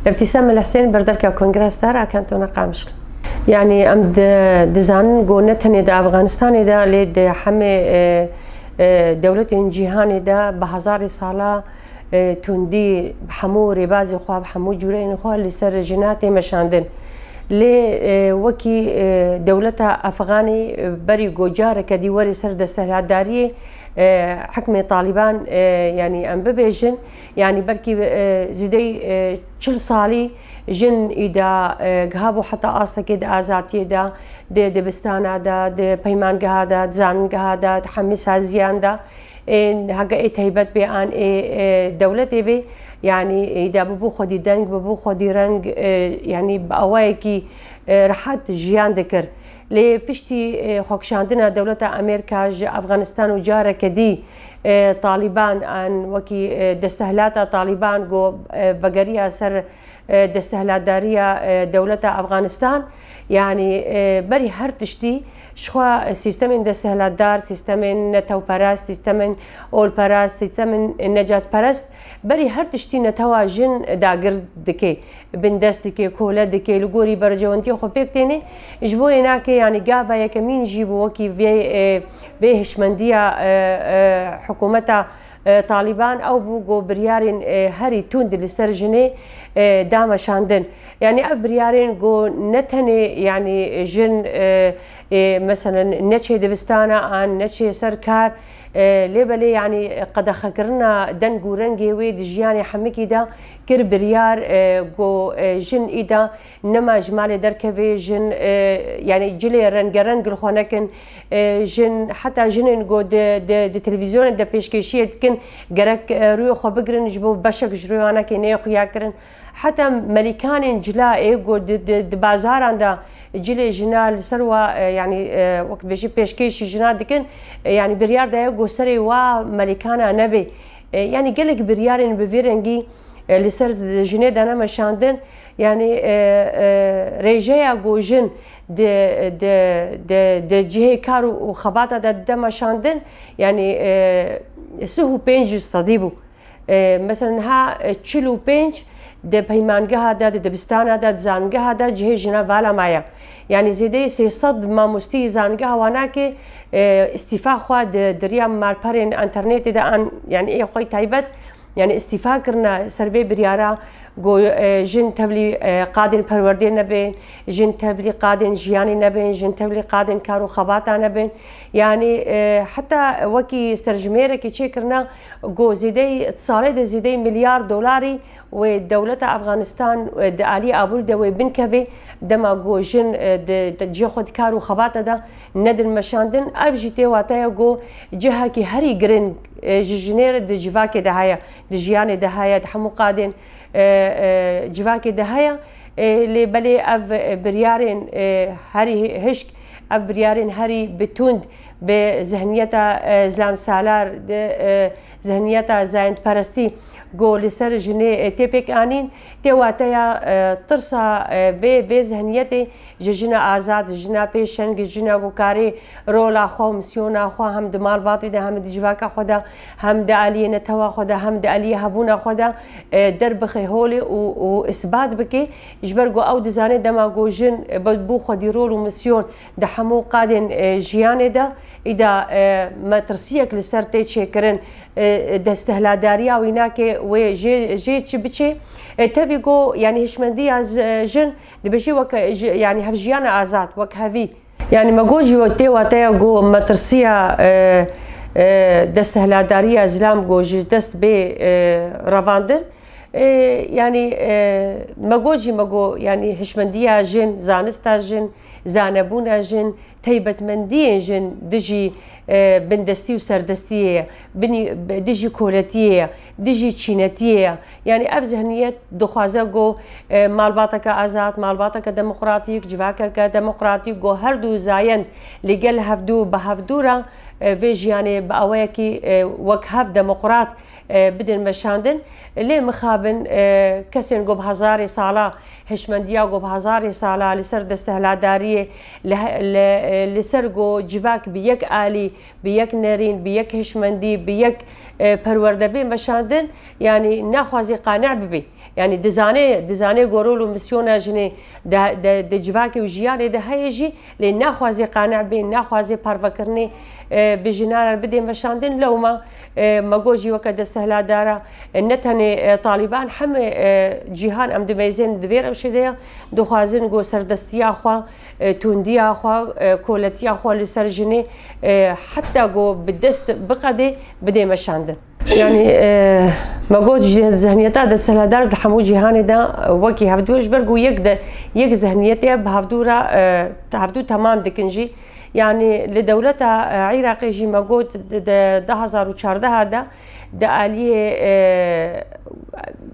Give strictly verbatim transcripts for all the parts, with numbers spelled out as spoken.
Îbtîsam El Husên, berdevka Kongres Star a Kantona Qamişlo. Yanî em di-, dizanin ku ne tenê di Afganistanê de, lê di hemê, e, e, dewletên cîhanê de bi hezarê sala, e, tundî bi hemû rêbazê xwe, bi hemû cûreyên xwe li ser jina tê meşandin. Lê, e, wekî, e, dewleta Efxanê, e, berî ku careke dî werê ser desthilatdariyê, e, hikmê Talîban, e, yanî em bibêjin, yanî belkî, e, zêdeyî, e, çil salî jin îda, e, gihabo heta astekê di azadiyê de, di dibistana de, di peymangeha de, di zanîngeha de, di hemî saziyan de, ê heke ê taybet bê an ê, e, dewletê bê, yanî îda bibû xwedî deng, bibû xwedî reng, e, yanî bi awayekî, e, rehet jiyan dikir. Lê piştî, e, xwekişandina dewleta Amerîka ji Afganistan û careke dî, e, Talîban an wekî, e, destehilata Talîban ku, e, vegeriya ser, e, desthilatdariya, e, dewleta Afganistan, yanî, e, berî her tiştî jixwe sîstemên desthilatdar, sîstemên netewperest, sîstemên olperest, sîstemên necatperest, berî her tiştî netewa jin dagir dike. Bindest dike, kole dike, li gorî berjewendiyê xwe pêk têne. Ji bo yê nake, yanî gava yekemîn jî bû wekî vê, e, vê hişmendiya, e, e, hikûmeta, e, Talîban ew bû ku biryarên, e, herî tund li ser jinê, e, da meşandin. Yanî ev biryarên ku ne tenê, yanî jin, e, e, meselen neçê dibistana an neçê ser kar, e, lê belê yanî qedexekirina deng û rengê wê di jiyanê hemikî de kir biryar, e, ku, e, jin îda nema ji malê derkeve, jin, e, yanî cilê rengereng li xwe nekin, e, jin heta jinên ku di, di, di televîzyonê de pêşkêşiyê dikin gerek, e, rûyê xwe bigirin ji bo beşek ji rûyanakê neyê xuya kirin. Heta melîkanên cila ê ku di, di, di bazaran de cilê jina li ser wa, e, yanî, e, wek dibêjî pêşkêşî jina dikin, e, yanî biryar daye ku serê wa melîkana nebe. E, yanî gelek biryarên bi vî rengî, e, li ser jinê dane meşandin. Yanî, e, e, rêjeya ku jin di, di, di, di cihê kar û, û xebata de dide meşandin, yanî, e, sih û pênc sedî bû. E, mesela niha, e, çil û pênc di peymangeha de, di dibistana de, di zangeha de cihê jina vala maye. Yanî zêdeyî sê sed mamostî zangeha wanakê, e, îstîfa xwe di, di riya malperên înternetê de an, yanî ê xwe taybet, yanî îstîfa kirine ser vê biryara ku, e, jin tevlî, e, qadên perwerdê nebin, jin tevlî qadên jiyanê nebin, jin tevlî qadên kar û xebata nebin. Yanî, e, heta wekî serjimêrekê çêkirine, ku zêdeyî, di salê de zêdeyî milyar dolarî wê dewleta Afganistan, e, di aliyê aborî de wê binkevê, dema ku jin, e, di, di cihê xwe di kar û xebata de nedin meşandin. Ev jî tê wateya ku cihekî herî giring, e, ji jinê re di civakê de heye, di jiyanê de heye, di hemû qadên, e, e, civakê de heye. E, lê belê ev, e, biryarên, e, herî hişk, ev biryarên herî bi tund, bi zihniyeta, e, zilamsalar, di, e, zihniyeta zayendperestî ku li ser jinê, e, tê pêk anîn, tê wateya, e, tirsa, e, vê, vê zihniyetê ji jina azad, ji jina pêşeng, ji jina ku karê rola xwe û misyona xwe hem di malbatê de, hem di civaka xwe de, hem di aliyê netewa xwe de, hem di aliyê hebûna xwe de, e, derbixe holê û, û isbat bike. Ji ber ku ew dizane dema ku jin, e, bû xwedî rol û misyon di hemû qadên, e, jiyanê de, îda, e, metirsiyek li ser tê çêkirin, e, destehladariya wî nake wê jê, jê çi biçê. E, tevî ku, yanî hişmendiya z-, e, jin dibêjî wek, e, ji, yanî hevjiyana azad, wek hevî. Yanî me got jî tê wateya ku metirsiya, e, e, destehladariya zilam ku ji dest bê, e, revandin. E, yanî, e, me got jî me got, yanî hişmendiya jin, zanista jin, zanebûna jin, taybetmendiyên jin dijî, e, bindestî û serdestiyê ye, binî-, dijî koletiyê ye, dijî çînetiyê ye. Yanî ev zihniyet dixwaze ku, e, malbateke azad, malbateke demokratîk, civakeke demokratîk ku her du zayend li gel hevdû bi hevdû re, e, vê jiyanê bi awayekî, e, wek hev demokrat, e, bidin meşandin. Lê mixabin, e, kesên ku bi hezarê sala, hişmendiya ku bi hezarê sala li ser destehlatdariyê, li he-, li, e, li ser ku civak bi yek alî, bi yek nerîn, bi yek hişmendî, bi yek, e, perwerde bê meşandin, yanî naxwazî qane bibî. Yanî dizane, dizane ku rol û misyona jinê de, de, de civakê û jiyanê de heye jî, lê naxwaze qane bê, naxwaze parvekirinê, e, bi jinan re bidê meşandin. Lewma, e, me got jî weke desthilatdara, e, ne tenê, e, Talîban, hemê, e, cîhan em dimeyzên di vê rewşê de ye, dixwazin ku serdestiya xwe, e, tundiya xwe, e, koletiya xwe li ser jinê, e, heta ku bi dest biqedê bidê meşandin. Yanî, e, me got, ji zihniyeta desthilatdar di hemû cîhanê de, e, wekî hevdû ye, ji ber ku yek de, yek zihniyetê ye, bi hevdû re, e, hevdû temam dikin jî. Yanî li dewleta, e, Iraqê jî me got, di, di du hezar û çardeh de di aliyê, e,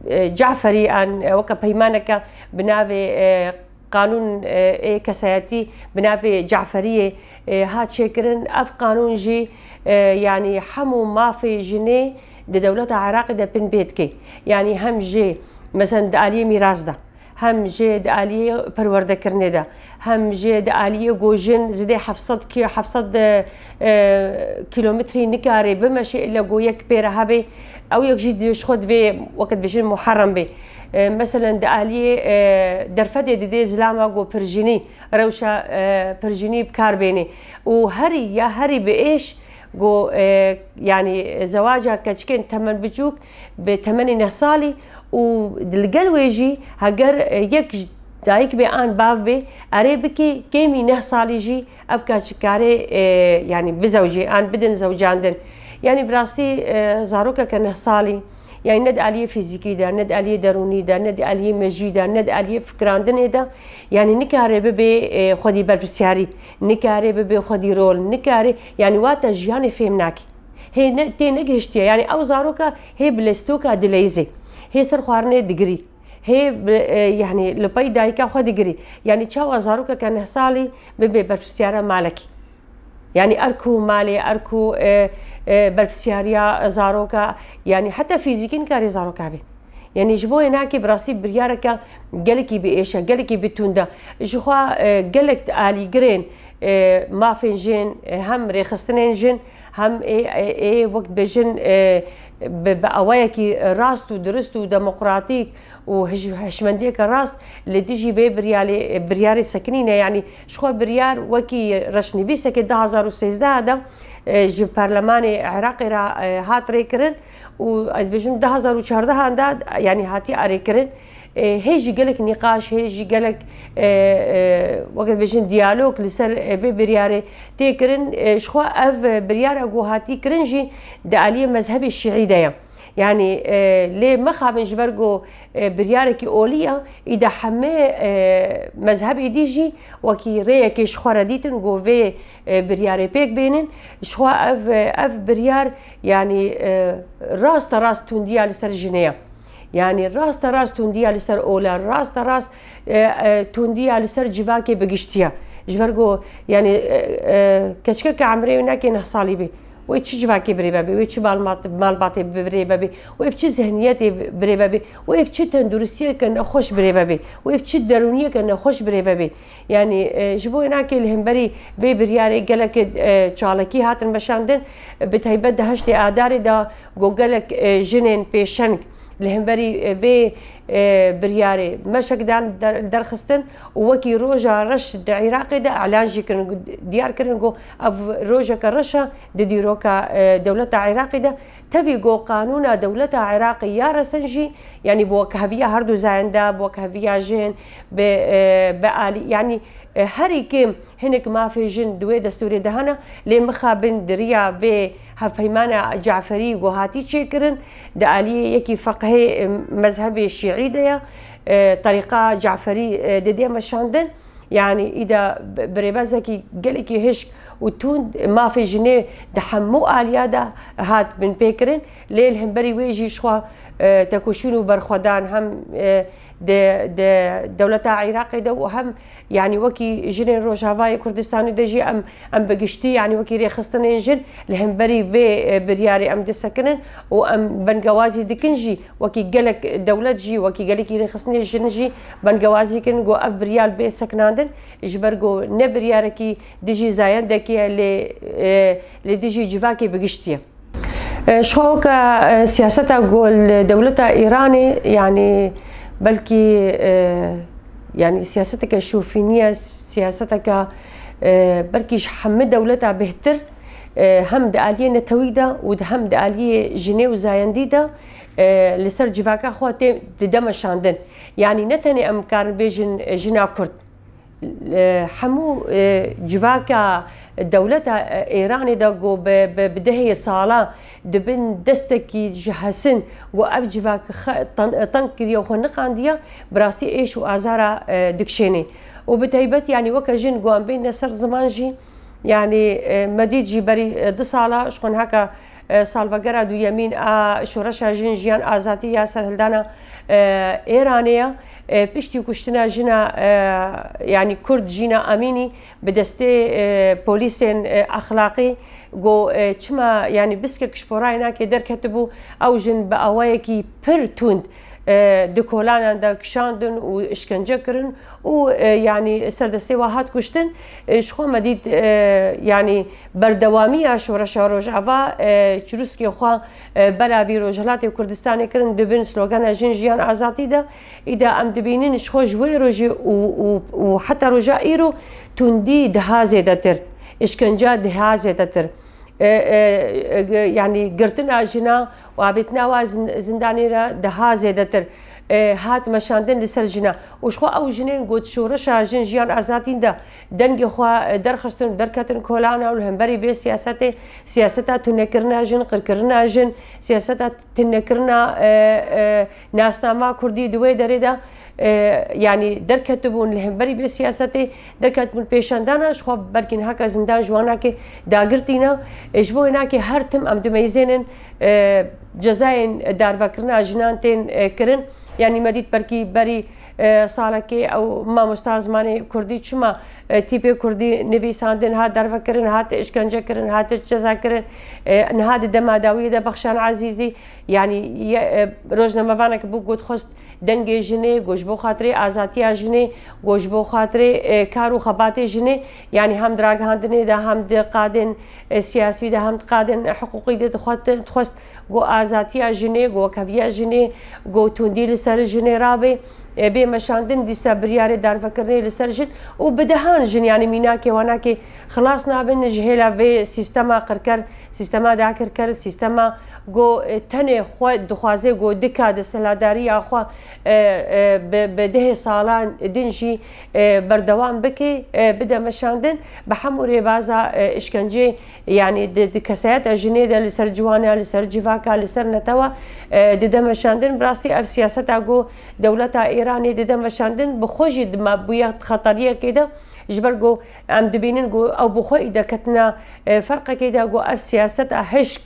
e, Caferî an, e, weke peymaneke bi navê, e, qanûn, e, ê kesayetî bi navê Caferiyê, e, hat çêkirin. Ev qanûn jî, e, yanî hemû mafê jinê di dewleta Iraqê de bin pê dike. Yanî hem jê, meselen, di aliyê mîras de, hem jê di aliyê perwerdekirinê de, hem jê di aliyê ku jin zidê heft sed ki-, heft sed, e, e, kîlometrî nikare bimeşe, îlle ku yek pê re hebe, ew yek jî di, ji xwe divê, weke dibêjin, muherrem bê. E, meselen, di aliyê, e, derfedê didê zilama ku pirjinî, rewşa, e, pirjinî bi kar bênê. Û herî, ya herî bi êş ku, e, yanî zewaca keçikên temen biçûk bi temenê neh salî û li gel wê jî heger, e, yek ji dayik bê an bav bê, erê bikê kêmî neh salî jî ev keçik kare, e, yanî bizewcê an bidin zewcandin. Yanî bi rastî, e, zarokeke neh salî, yanî ne di aliyê fîzîkî de, ne di aliyê derûnî de, ne di aliyê mejî de, ne di aliyê fikirandinê de, yanî nikare bibê, e, xwedî berpirsyarî, nikare bibê xwedî rol, nikare, yanî wate jiyanê fêm nake. Hê ne, tê negihiştiye, yanî ew zaroka hê bi lêstoka dileyzê, hê ser xwarinê digirî, hê bi, e, yanî li pey dayika xwe digirî. Yanî çawa zarokeke neh salî bibe berpirsyara malekî? Yanî erk û malê, erk û, e, e, berpirsyariya zaroka, yanî heta fîzîkî nikare zaroka bê. Yanî ji bo wê nakê bi rastî biryareke gelekî bi êş e, gelekî bi tund e. Ji xwe, e, gelek alîgirên, e, mafên jin, e, hem rêxistinên jin, hem ê, ê, ê wek dibêjin, e, bi, bi awayekî rast û dirust û demokratîk û hij-, hişmendiyeke rast li dijî vê biryalê-, biryarê sekinîne. Yanî ji xwe biryar wekî reşnivîsekê du hezar û sêzdeh de, e, ji perlemanê Iraqê re, e, hat rêkirin û ez dibêjim du hezar û çardeh de, yanî, hatiye erêkirin. E, hê jî gelek nîqaş, hê jî gelek, e, e, weke dibêjin diyalog li ser, e, vê biryarê tê kirin. E, ji xwe ev, e, biryara ku hatî kirin jî di aliyê mezhebê şîî de ye. Yanî, e, lê mixabin ji ber ku, e, biryarekî olî ye, îda hemê, e, mezhebê dî jî wekî rêyekê ji xwe re dîtin ku vê, e, biryarê pêk bênin. Ji xwe ev, e, ev biryar, yanî, e, raste rast tundiya li ser jinê ye. Yanî raste rast tundiya li ser ola, raste rast, e, e, tundiya li ser civakê bi giştiye. Ji ber ku, yanî, e, e, keçikeke emrê wê nake neh salî bê. Wê çi civakê birêve bê, wê çi malmat-, malbatê birêve bê, wê bi çi zihniyetê birêve bê, wê bi çi tenduristiyeke nexweş birêve bê, wê bi çi derûniyeke nexweş birêve bê. Yanî, e, ji bo wê nake li hemberî vê biryarê gelek, e, çalakî hatin meşandin, bi taybet di heştê Adarê de ku gelek, e, jinên pêşeng li hemberî, e, vê, e, biryarê meşek dan der-, derxistin û wekî roja reş di Iraqê de elan jî kirin, diyar kirin ku ev rojeke reş e di dîroka, e, dewleta Iraqê de. Tevî ku qanûna dewleta Iraqê ya resen jî, yanî bi wekheviya her du zayenda, bi wekheviya jin, bi, e, bi alî, yanî, e, herî kêm hinek mafê jin di wê destûrê de hene, lê mixabin di riya vê hevpeymana Caferî ku hatî çêkirin, di aliyê yekî feqhê, e, mezhebê şîî de ye, e, terîqa Caferî, e, didê meşandin. Yanî îda bi-, birêbezekî gelekî hişk û tund mafê jinê di hemû aliya de hat binpêkirin. Lê li hemberî wê jî ji xwe, e, tekoşîn û berxwedan hem, e, di, di dewleta Iraqê de û hem, yanî, wekî jinên Rojavayê Kurdistanê de jî em, em bi giştî, yanî, wekî rêxistinên jin li hemberî vê, e, biryarê em disekinin û em bengewazî dikin jî. Wekî gelek dewlet jî, wekî gelekî rêxistinê jin jî bengewazî kirin ku ev biryar bê sekinandin, ji ber ku ne biryarekî dijî zayendekê ye, lê, e, li dijî civakê bi giştî ye. E, ji xwe weke, e, siyaseta ku li dewleta Îranê, yanî, Belkî, e, yanî siyaseteke şofîniye, siyaseteke, e, belkî ji hemî dewleta bêhtir, e, hem di aliyê netewî de û di hem di aliyê jinê û zayendî de, e, li ser civaka xwe tê dide meşandin. Yanî ne tenê em karin bêjin, e, jina Kurd. E, hemû, e, civaka dewleta, e, Êranê de ku bi, bi, bi dehê sala di bin destekî ji hesin ku ev civak xe-, ten-, teng kiriye û xwe niqandiye, bi rastî êş û azara, e, dikişênê. Û bi taybet, yanî weke jin ku em bêne ser ziman jî, yanî, e, me dît jî berî, e, du sala ji xwe heke e, salvegera duyemîn a şoreşa jin, jiyan, azadî ya serhildana, e, Êranê ye. E, piştî kuştina jina, e, yanî Kurd Jîna Amînî bi destê, e, polîsên, e, exlaqî ku, e, çima, yanî biskek ji porayê nake derketibû, ew jin bi awayekî pir tund, e, di kolanan de kişandin û işkence kirin û, e, yanî serdestê wa hat kuştin. E, ji xwe me dît, e, yanî berdewamiya şoreşa Rojava, e, çirûskê xwe, e, belavî Rojhilatê Kurdistanê kirin, di bin slogana Jin, Jiyan, Azadî de. Îda em dibînin ji xwe ji wê rojê û, û, û heta roja îro tundî daha zêdetir, işkenca daha zêdetir. E, e, e, yanî girtina jina û avêtina wa zin-, zindanê re daha zêdetir, e, hat meşandin li ser jina. Û ji xwe ew jinên got şoreşa Jin, Jiyan, Azadîn de dengê xwe, e, derxistin û derketin kolana û li hemberî vê siyasetê, siyaseta tunekirina jin, qirkirina jin, siyaseta tunekirina, e, e, nasnama Kurdî di wê derê de, e, yanî derketibûn li hemberî vê siyasetê, derketibûn pêşandana, ji xwe belkî nihaka zindan ji wanakê dagirtîna. E, ji bo wênakê her tim em dimeyzênin, e, cezayên darvekirina jinan tên, e, kirin. Yanî me dît belkî berî, e, salekê ew mamosta zimanê kurdî çima, e, tîpê kurdî nivîsandin, hat darvekirin, hat işkence kirin, hat ceza kirin. E, niha di dema dawiyê de Bexşan Ezîzî, yanî ye, e, rojnamevanek bû got xwest dengê jinê, got ji bo xatirê azatiya jinê, got ji bo xatirê, e, kar û xebatê jinê, yanî hem di ragihandinê de, hem di qadên, e, siyasî de, hem di qadên hiqûqî de dixwet-, dixwest got azatiya jinê, got wekheviya jinê, got tundî li ser jinê rabe, e, bê meşandin, dîsa biryarê darvekirinê li ser jin û bi dehan jin, yanî mînakê wanakê xilas nabin ji hêla vê sîstema qirker, sîstema dagirker, sîstema got, e, tenê xwe dixwaze got dika desthilatdariya xwe, e, e, bi, bi dehê salan din jî, e, berdewam bike, e, bide meşandin, bi hemû rêbaza, e, işkencê, yanî di, di kesayeta jinê de li ser ciwana, li ser civaka, li ser netewa, e, dide meşandin. Bi rastî ev siyaseta ku dewleta Îranê dide meşandin, bi xwe jî dima bûye xeteriyekê de, ji ber ku em dibînin ku ew bi xwe î de ketina, e, ferqekê de ku ev siyaseta hişk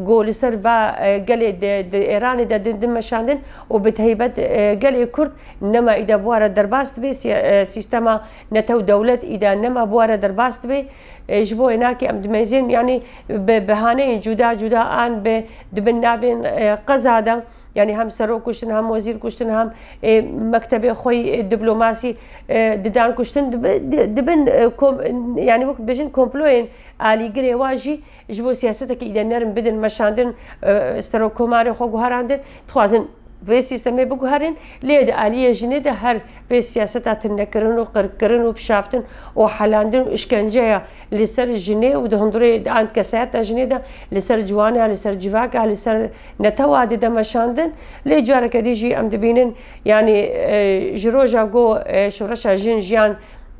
ku li ser va, e, gelê di, di Êranê de din, din meşandin û bi taybet, e, gelê Kurd nema î de bi wa re derbas dibe, siya-, e, sîstema netew dewlet î de nema bi wa re derbas dibe. E, ji bo wênakê em dimeyzên, yanî bi behaneyên cuda cuda an bi, di bin navên, e, qeza de, yanî hem serok kuştin, hem wezîr kuştin, hem, e, mektebê xwe yî, e, diplomasî, e, didan kuştin, di bi-, di, di bin, e, kom-, yanî wek bêjin komployên alîgirê wa jî ji bo siyasetekî î de nerm bidin, meşandin, e, serokkomarê xwe guherandin, dixwazin vê sîstemê biguherin, lê di aliyê jinê de her vê siyaseta tunekirin û qirkirin û pişaftin û helandin û işkenceya li ser jinê û di hundirê an kesayeta jinê de li ser ciwana, li ser civaka, li ser netewa dide meşandin. Lê careke dî jî em dibînin, yanî, e, ji roja ku, e, şoreşa jin, jiyan,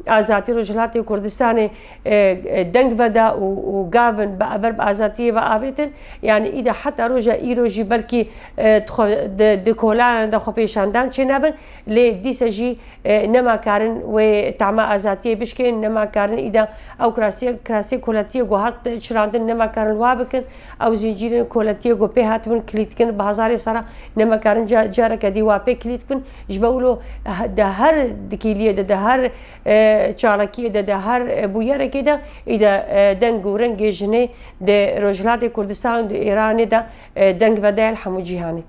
azatî Rojhilatê Kurdistanê, e, e, deng veda û, û gavin bi, ber bi azatiyê ve avêtin. Yanî î de heta roja îro jî belkî, e, dixwe-, di, di kolanan de xwepêşandan çênabin. Lê dîse jî, e, nema karin wê tama azatiyê bişkên, nema karin î de ew kirasiye, kirasê koletiyê ku hat çirandin, nema karin wa bikin. Ew zincîrên koletiyê ku pê hatibûn kilît kin bi hezarê sera, nema karin ca-, careke dî wa pê kilît kin. Ji bo wilo he-, di her dikîliyê de, di her, e, çalakiyê de, di her, e, bûyerekê de, î de, e, deng û rengê jinê di Rojhilatê Kurdistan û di Îranê de, e, deng vedayê li hemû cîhanê.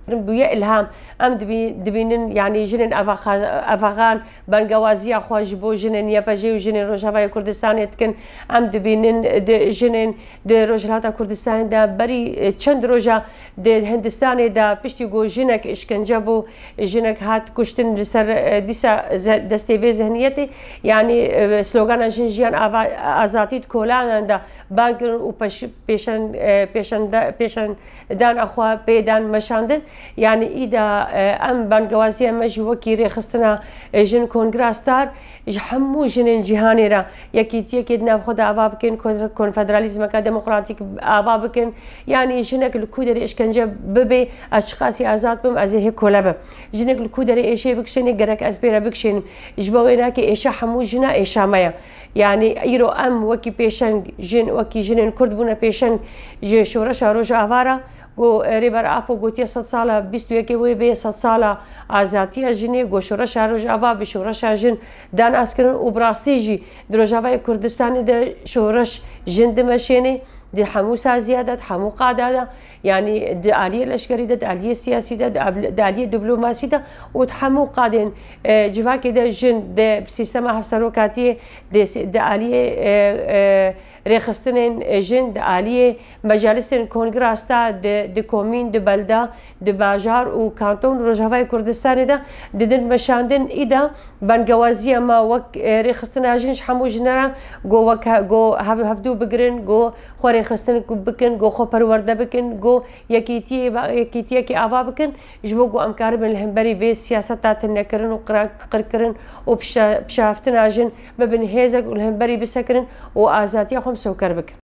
kirin bûye îlham. Em dibî-, dibînin, yanî jinên avaxa-, avaxan bengewaziya xwe ji bo jinên Y P J û jinên Rojavayê Kurdistanê dikin. Em dibînin di jinên di Rojhilata Kurdistanê de berî, e, çend roja di Hindistanê de piştî ku jinek îşkence bû, jinek hat kuştin li ser, e, dîsa ze-, destê vê zihniyetê, yanî, e, slogana jin jiyan ava-, azatî di kolanan de bang kirin û peş-, pêşen-, e, pêşende-, pêşen-, dana xwe pê dan meşandin. Yanî îda, e, em bangewaziya me jî wekî rêxistina, e, jin Kongra Star ji hemû jinên cîhanê re yekîtiyekê di nav xwe de ava bikin, kon-, konfederalîzmeke demokratîk ava bikin. Yanî jinek li ku derê îşkence bibe, ez çiqasî azad bim, ez ê hê kole bim. Jinek li ku derê êşê bikişênê, gerek ez pê re bikişênim. Ji bo wê nake êşa hemû jina êşa me ye. Yanî îro em wekî pêşeng jin, wekî jinên Kurd bûne pêşeng ji şoreşa Rojava re. Ku, e, Rêber Apo gotiye, sed sala bîst û yekê wê bê sed sala azatiya jinê, ku şoreşa Rojava bi şoreşa jin danazkirin û bi rastî jî di Rojavayê Kurdistanê de şoreş jin dimeşêne, di hemû saziya de, di hemû qada de, yanî di aliyê leşkerî de, di aliyê siyasî de, di ab-, di aliyê diplomasî de û di hemû qadên, e, civakê de jin di sîstema hevserokatiyê, di si-, di aliyê, e, e, rêxistinên, e, jin, di aliyê mecalisên Kongra Star, di, di komîn, di belda, di bajar û kanton Rojavayê Kurdistanê de didin meşandin. Îda bangewaziya me wek, e, rêxistina jin ji hemû jin re, ku wek he-, ku hev-, hevdû bigirin, ku xwe rêxistin ku bikin, ku xwe perwerde bikin, ku yekîtiyê va-, yekîtiyekê ava bikin, ji bo ku em karibin li hemberî vê siyaseta tune kirin û qira-, qirkirin û pişa-, pişaftina jin bibin hêzek û li hemberî bisekirin û azadiya xwe misewker bikin.